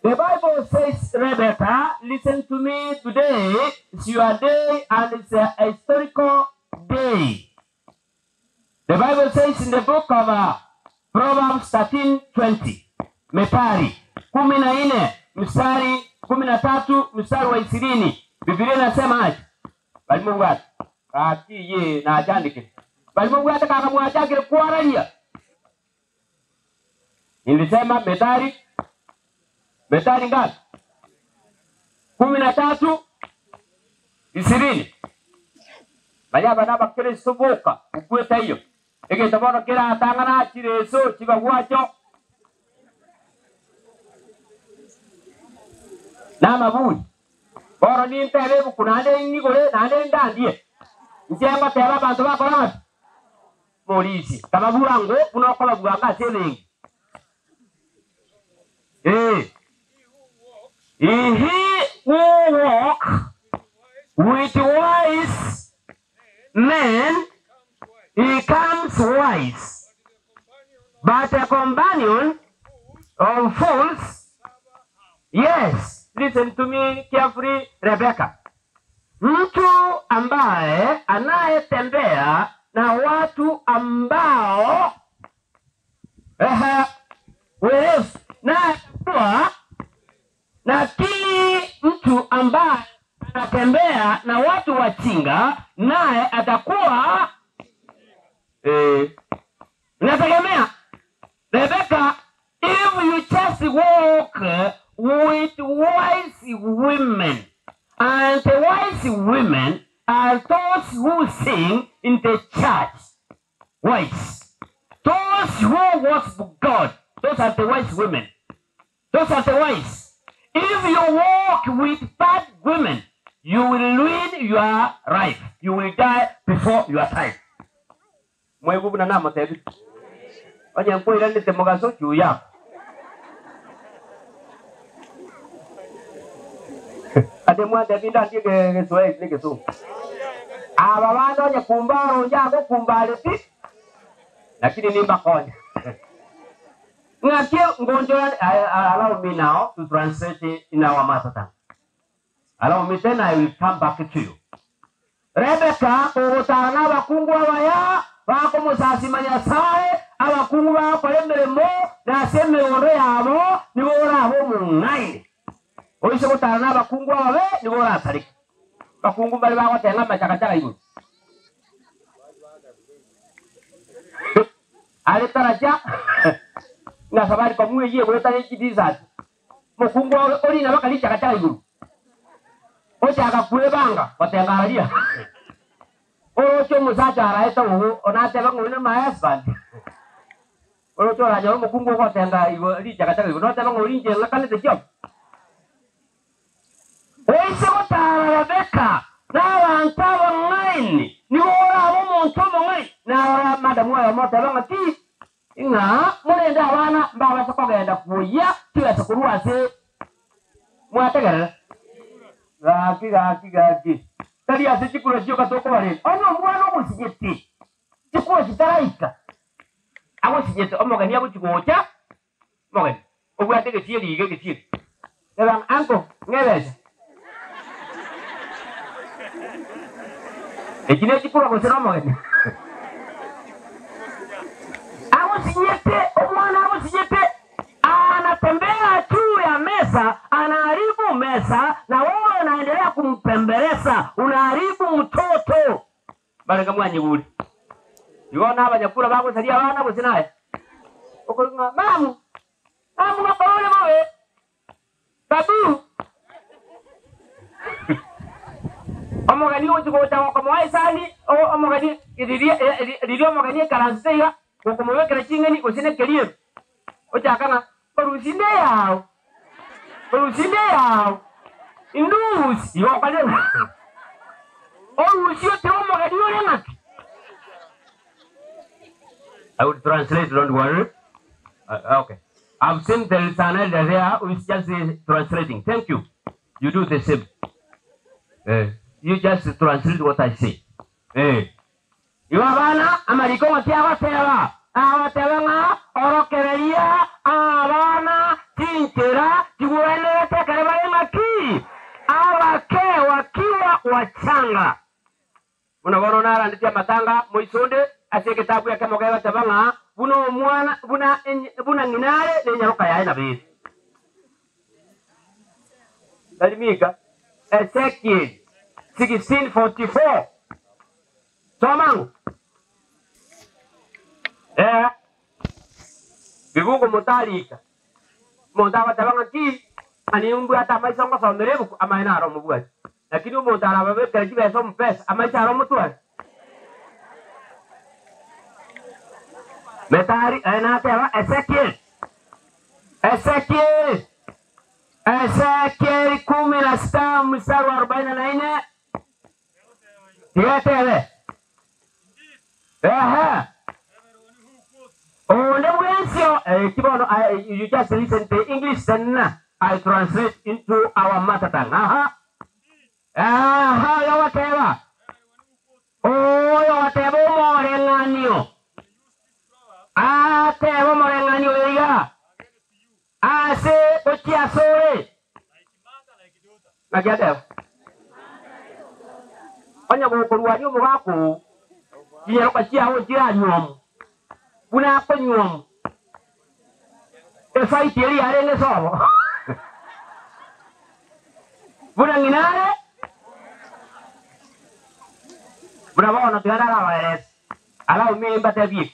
The Bible says, Rebecca, listen to me today. It's your day and it's a historical day. The Bible says in the book of Proverbs 13:20, Methali 14 mstari 13 mstari wa 20. Biblia inasema aje? Bali Mungu ati akiye na ajandike. Bali Mungu ati kama mwachakire kuaralia. Nilisema Methali ngapi? 13 20. Banyaba naba Kristo boka ukweta hiyo. Egetabona kira atangana chireso chibagwacho. Na mabuli. Bora ni ntebe bukunande ngigore nande ndandie. Njenga teba bantu bakora. Polisi kababura ngo unokola bwanga sebengi. Eh. He who walk with wise men, he comes wise, but a companion of fools. Yes, listen to me carefully, Rebecca. Mtu ambaye anayetembea na watu ambao werevu na kuwa, lakini mtu ambaye anatembea na watu wachinga naye atakuwa nategemea. Rebecca, if you just walk with wise women, and the wise women are those who sing in the church, wise. Those who worship God, those are the wise women. Those are the wise. If you walk with bad women, you will ruin your life. You will die before your time. Mwegubu na nama tebi. Wanya mkwe ilani temogaso juu yako. Ate mwa tebi ndaki ke soe ke so. Aba bando nya kumbaro njako kumbale ti. Lakini nimba konya. Ngakie ngonjo, allow me now to translate it in our mother tongue. Allow me then I will come back to you. Rebecca, ogotana abakungu abaya bakomusasima Nyasaye, abakungu bakora emirimo nase emigondo yabo nibo oraba omong'aini. Oise gotana abakungu ababe nibo oratarika. Bakungu bari bagotenga amachakachaga igoro. Are taraja na sabari kwa mwe yeye kuleta n'ikidizati. Mukungu ori na bakali chakachaga igoro. Ocha akakwebanga batengararia. Orocho musacha araeta uhu onateba ng'oine my husband. Orocho raja mukungu gotenga igo ri chakachaga igoro noteba ng'ori nje lakanete kyo. Oise gotara Rebecca na abantu abang'aini nibo oraba omonto omong'aini na ora madamu oyo moteba ng'ati ng'a murende abana mbabasa kogenda kuya tibasa korwa ase mwategerera. Gaki gaki gaki tari ase chikura chio katokobarenda onye omwana omosigete chikura chitaraika agosigete omogeni agochigocha omogeni obwate gesieri iga gesieri ebang anko ng'ebesa ekine chikura gose omogeni agosinyete omwana agosinyete anatembea juu ya meza, anaharibu meza na wewe unaendelea kumpembeleza, unaharibu mtoto. Baraka mwanyiguri. Yona abanyakura bagosaria abana bose naye. Okoringa mamu. Mamu ngakore mowe. Babu. Omogani ochigocha okomoa esani, omogani iriria omogani ekaranse okomowekera ching'eni gose nekerio. Ochakana orusinde yao. Orusinde yao. Indusi yokalena. Orusio te omogani ore ng'aki. I would translate, don't worry. Okay. I've seen there is an elder there who is just translating. Thank you. You do the same. You just translate what I say. Iwabana amariko ng'ati abateba. Abateba ng'a orokereria abana chinchera Kiwenete kareba maki. Awake wakiwa wachanga. Unabona nara nditia matanga moisonde ase kitabu yake mogewa tabanga buno mwana buna buna nginare ne nyaruka yae na bisi. Salimika Ezekiel 16:44. Somangu. Bibungo mutalika. Mondawa tabanga ki ani umbu ata maisha ngo somerebu amaina aro mubwa. Lakini umotara babe kaji beso mpesa amaisha aro mutwa. Metari anatema Ezekiel. Ezekiel. Ezekiel 16 mstari wa 44. Tietele. Ehe. Ole kibono, you just listen to English then I translate into our mother tongue. Aha. Aha, yawateba. Oh, yawateba morenganio. Ah, tebo morenganio iga. Ase otia sore. Nakiateba. Onya gokorwa nyo mugaku. Kinyero kachia ho jira nyom. Buna ko nyom. Efaiti eri arenge sobo. Buna nginare. Buna bono tigara la baeres. Ala umimba te bi.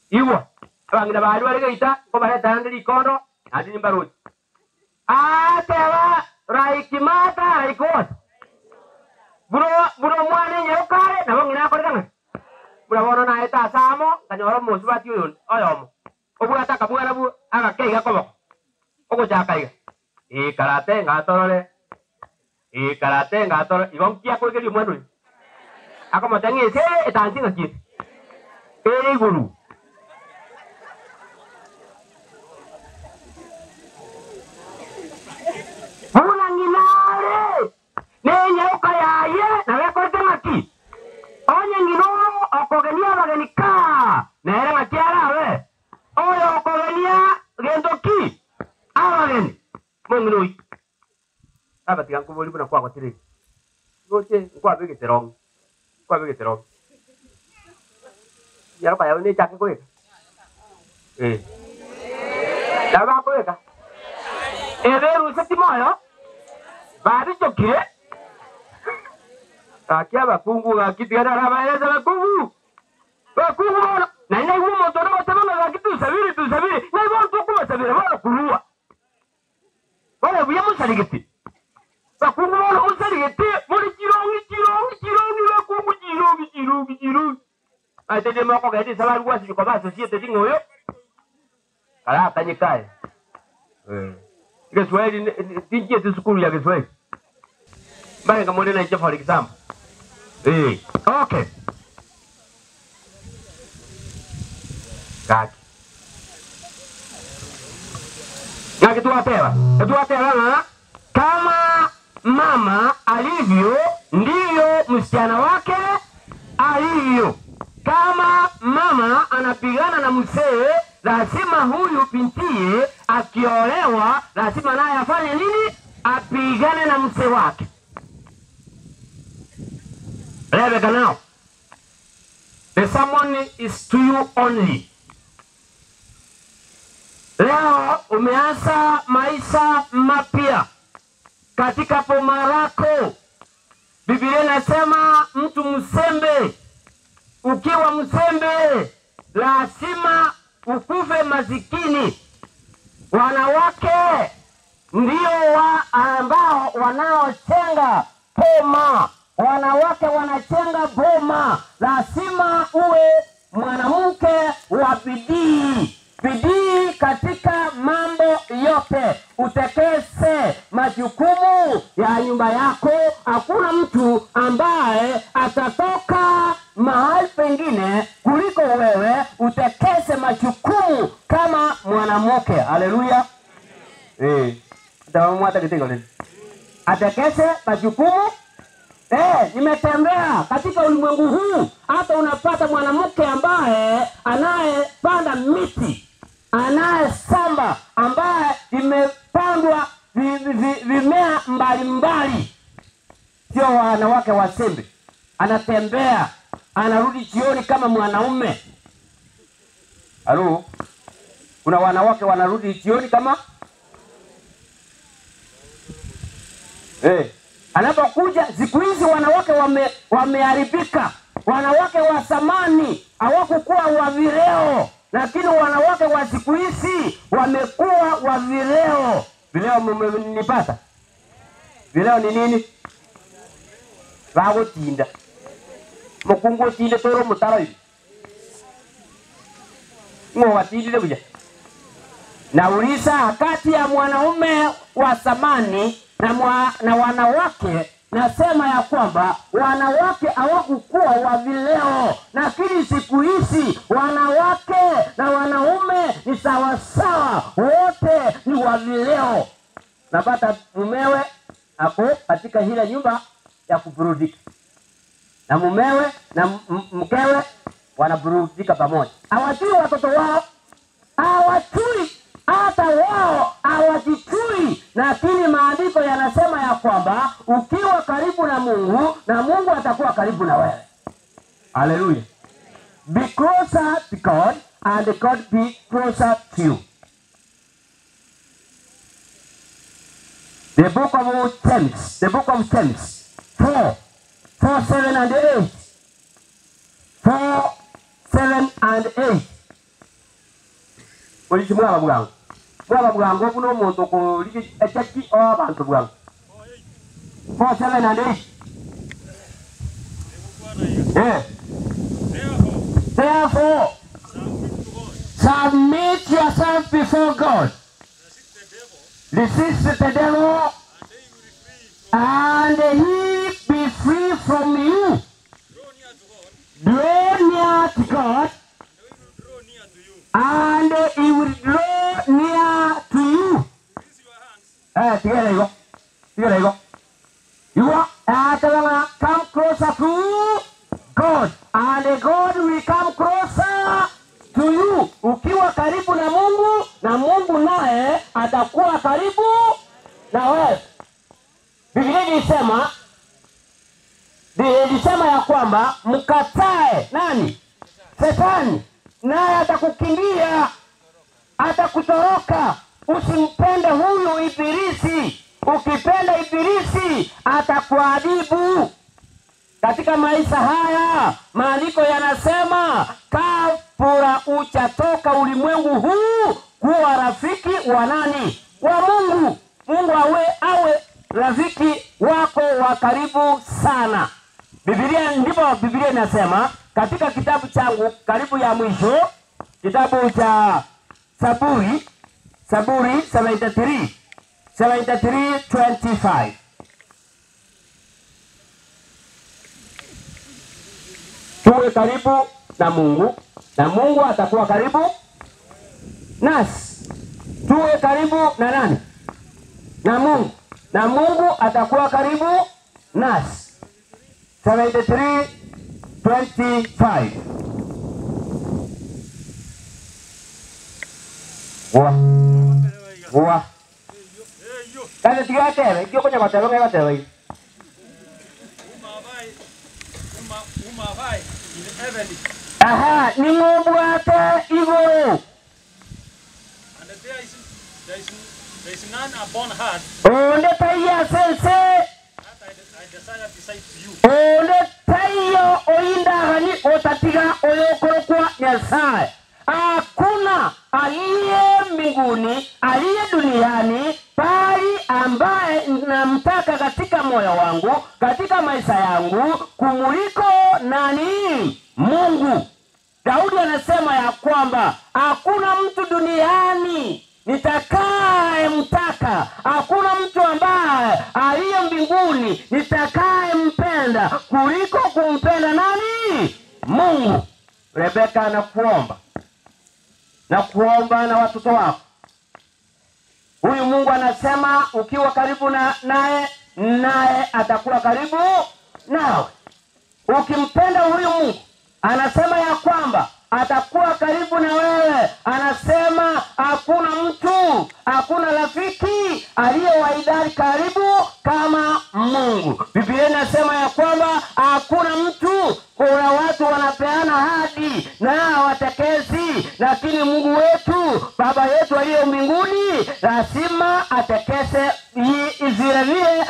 Iwo. Abangina bari bari geita ko bareta ndiri kondo andi nimbaruti. Ah tewa raikimata raikot. Buro buro mwane nyokare nabo ngina korega. Buna bono na eta samo kanyoro musubati uyon oyomo. Obwata kabwana bu agakeiga koboko. Ogochaka iga. Ikarate ngatorore. Ikarate ngatorore. Igon kia koigeri mwanu. Akomotengi se etansi ngaki. Eri guru. Buna nginare. Ne nyoka yaye na rekote ngaki. Onye ngino okogenia bageni ka. Nere ngakiara we. Oyo okogenia gendoki. Abageni. Munginoi. Aba tiga nkuboli buna kwa kwatire. Goche kwa bege terong. Kwa bege terong. Yaro pa yawe ne chake koeka. Eh. Daba koeka. Eberu setimoyo. Bari choke. Akia bakungu gakitigana rabaeleza bakungu. Bakungu na ina humo toro tama gakitu sabiri tu sabiri. Na ibo tu kuma sabiri bora kurua. Bora buya musarigiti. Bakungu bora musarigiti muri chirongi chirongi chirongi bakungu chirongi chirongi chirongi. Ate moko gadi sabaru wasi kwa ba societe dingo yo. Kala kanyikae. Eh. Kiswahili tinje tu ya Kiswahili. Bale kama na for example. Eh, okay. Kaki. Kaki tuwapewa. Tuwapewa na kama mama alivyo ndiyo msichana wake alivyo. Kama mama anapigana na mzee, lazima huyu bintiye akiolewa lazima naye afanye nini? Apigane na mzee wake. Rebecca now. The sermon is to you only. Leo umeanza maisha mapya katika boma lako. Biblia inasema mtu msembe, ukiwa msembe lazima ukufe masikini. Wanawake ndio ambao wanaochenga boma. Wanawake wanachenga boma. Lazima uwe mwanamke wa bidii. Bidii katika mambo yote. Utekese majukumu ya nyumba yako. Hakuna mtu ambaye atatoka mahali pengine kuliko wewe. Utekese majukumu kama mwanamke. Haleluya. Eh. Atekese majukumu. Nimetembea katika ulimwengu huu, hata unapata mwanamke ambaye anayepanda miti, anayesamba, ambaye imepanda kupandwa vimea mbalimbali. Sio wanawake wasembe. Anatembea, anarudi jioni kama mwanaume. Halo? Kuna wanawake wanarudi jioni kama anapokuja. Siku hizi wanawake wameharibika. Wanawake wa zamani hawakukuwa wa vileo, lakini wanawake wa siku hizi wamekuwa wa vileo. Vileo mmenipata? Vileo ni nini? Bagotinda. Mukungu tinde toro mutaro hivi. Ngo watindile kuja. Nauliza, kati ya mwanaume wa zamani na wanawake, nasema ya kwamba wanawake hawakukuwa wa vileo, lakini siku hizi wanawake na wanaume ni sawasawa, wote ni wa vileo. Napata mumewe ako katika hila nyumba ya kuburudika, na mumewe na mkewe wanaburudika pamoja. Hawajui watoto wao, hawajui hata wao hawajijui, lakini maandiko yanasema ya kwamba ukiwa karibu na Mungu, na Mungu atakuwa karibu na wewe. Hallelujah. Be closer to God and God be closer to you. The book of James, the book of James 4, 4, 7 and 8. 4, 7 and 8. Olisi mwaba bwangu. Mwaba bwangu buno omuntu ko echaki abantu bwangu. 4, 7 and 8. Therefore, submit yourself before God. Resist the devil, and he be free from you. Draw near to God, and he will draw near to you. You are come closer to God, and God will come closer to you. Ukiwa karibu na Mungu, na Mungu naye atakuwa karibu na wewe. Biblia ilisema ya kwamba mkatae nani? Shetani, naye atakukimbia, atakutoroka. Usimpende huyu ibilisi. Ukipenda ibilisi atakuadhibu. Katika maisha haya maandiko yanasema kabla hujatoka ulimwengu huu kuwa rafiki wa nani? Wa Mungu. Mungu awe rafiki wako wa karibu sana. Biblia, ndipo Biblia inasema katika kitabu changu karibu ya mwisho, kitabu cha Zaburi, Zaburi 73, 73:25. Tuwe karibu na Mungu, na Mungu atakuwa karibu nasi. Tuwe karibu na nani? Na Mungu, na Mungu atakuwa karibu nasi. 73:25. Wa wa Kaze tiga tebe, kio konya kwa tebe ngai tebe. Aha, ni ngobwate igoro. And there is none upon earth. Onde taiya sense. That I desire besides you. Onde taiyo oinda hani otatiga oyokorokwa Nyasaye. Hakuna aliye mbinguni, aliye duniani, bali ambaye namtaka katika moyo wangu, katika maisha yangu, kumuliko nani? Mungu. Daudi anasema ya kwamba hakuna mtu duniani nitakaye mtaka, hakuna mtu ambaye aliye mbinguni nitakaye mpenda kuliko kumpenda nani? Mungu. Rebeka anakuomba na kuomba na watoto wako. Huyu Mungu anasema ukiwa karibu na naye, naye atakuwa karibu nawe. Ukimpenda huyu Mungu, anasema ya kwamba Atakuwa karibu na wewe. Anasema hakuna mtu, hakuna rafiki aliye wa idadi karibu kama Mungu. Biblia inasema ya kwamba hakuna mtu. Kuna watu wanapeana ahadi na hawatekezi, lakini Mungu wetu, Baba yetu aliye mbinguni, lazima atekeze vile vile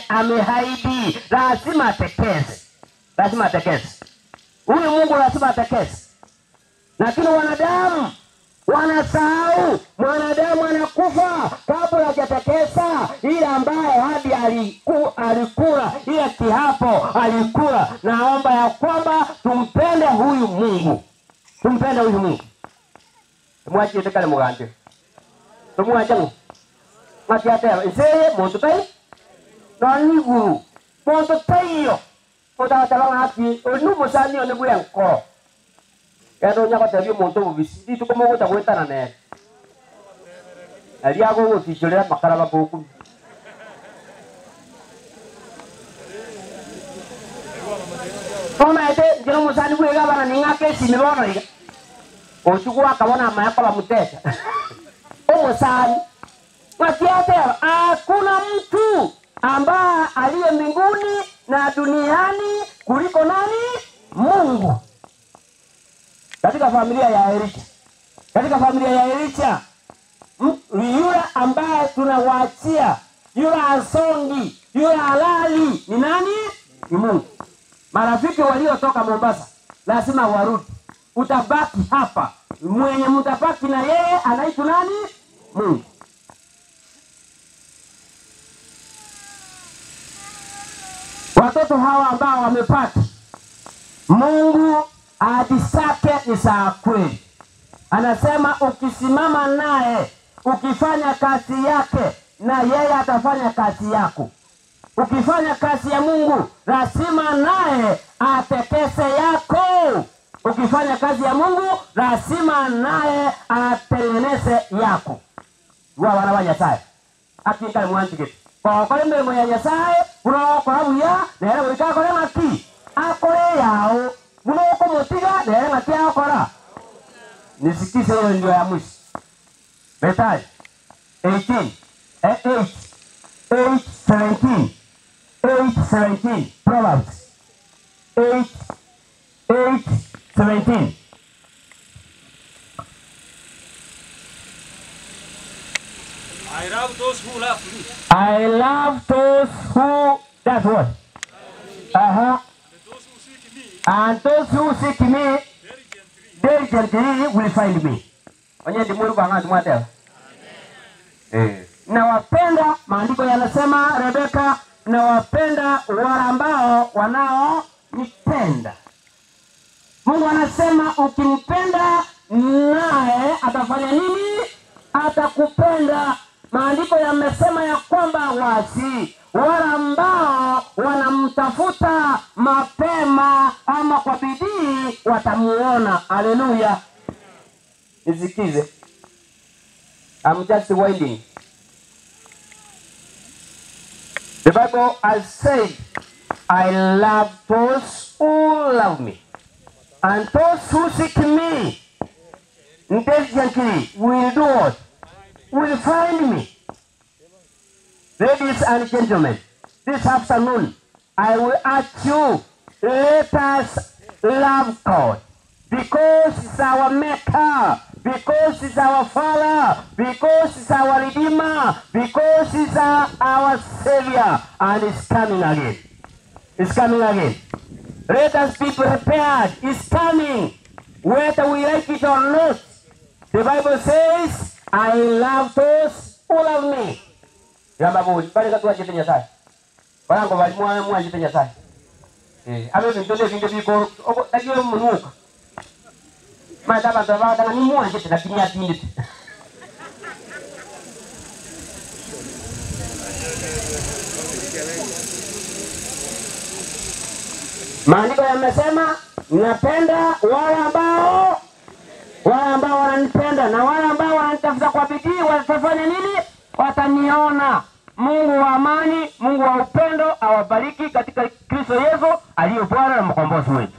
ameahidi. Lazima atekeze. Lazima atekeze. Huyu Mungu lazima atekeze. Lakini wanadamu wanasahau. Mwanadamu anakufa kabla hajatekesa ile ambaye hadi alikula, ile kiapo alikula. Naomba ya kwamba tumpende huyu Mungu. Tumpende huyu Mungu. Tumwache tekale mugande. Tumwache ngo. Matiate nseye muntu tai. Na niguru. Muntu taiyo. Otataba ngaki onu musani one buya nkoro. Kero nyako tebi muntu bubisi tukomoguta gwetana ne. Ali ago gutichorera makara bakoku. Toma ete jero musani bwega bana ningake simibono iga. Ochukua akabona mayako bamutesa. Omusani Matiate hakuna mtu ambaye aliye mbinguni na duniani kuliko nani? Mungu. Katika familia ya Elisha. Katika familia ya Elisha, yule ambaye tunawaachia, yule asongi, yule halali ni nani? Ni Mungu. Marafiki waliotoka Mombasa lazima warudi. Utabaki hapa. Mwenye mtabaki na yeye anaitwa nani? Mungu. Watoto hawa ambao wamepata, Mungu ahadi zake ni za kweli. Anasema ukisimama naye, ukifanya kazi yake, na yeye atafanya kazi yako. Ukifanya kazi ya Mungu, lazima naye atekese yako. Ukifanya kazi ya Mungu, lazima naye atengeneze yako. Wa wana wa Nyasaye. Akika mwantiketi. Kwa kore mirimo ya Nyasaye, unokora buya, nere goika akore ng'aki. Akore yao, unokomotiga nere ng'aki akora. Nisikize hiyo ndio ya mwisho. Methali 18, 8, 8:17, 8:17, Proverbs 8, 8:17. I love those who love me. I love those who, that's what? Uh-huh. And those who seek me And those who seek me diligently diligently will find me. Onye ndi mwelu kwa ng'andu mwatela. Nawapenda, maandiko yanasema Rebeka, nawapenda wale ambao wanaonipenda. Mungu anasema ukimpenda naye atafanya nini? Atakupenda. Maandiko yamesema ya kwamba wasi wale ambao wanamtafuta mapema ama kwa bidii watamuona. Haleluya. Nisikize. I'm just winding. The Bible has said, I love those who love me, and those who seek me diligently will do what? Will find me. Ladies and gentlemen, this afternoon, I will ask you, let us love God, because He's our Maker, because He's our Father, because He's our Redeemer, because He's our Savior, and He's coming again. He's coming again. Let us be prepared. He's coming, whether we like it or not. The Bible says, I love those who love me. Yamba bali katuwa chete Nyasaye. Barango bali mwa chete Nyasaye. Abe bintu bintu biko takiwe munuka. Mata bantu batanga ni mwa chete lakini atindite. Maandiko yamesema napenda wale ambao wananipenda, na wale ambao wananitafuta kwa bidii watafanya nini? Wataniona. Mungu wa amani, Mungu wa upendo awabariki katika Kristo Yesu aliye Bwana na mkombozi wetu.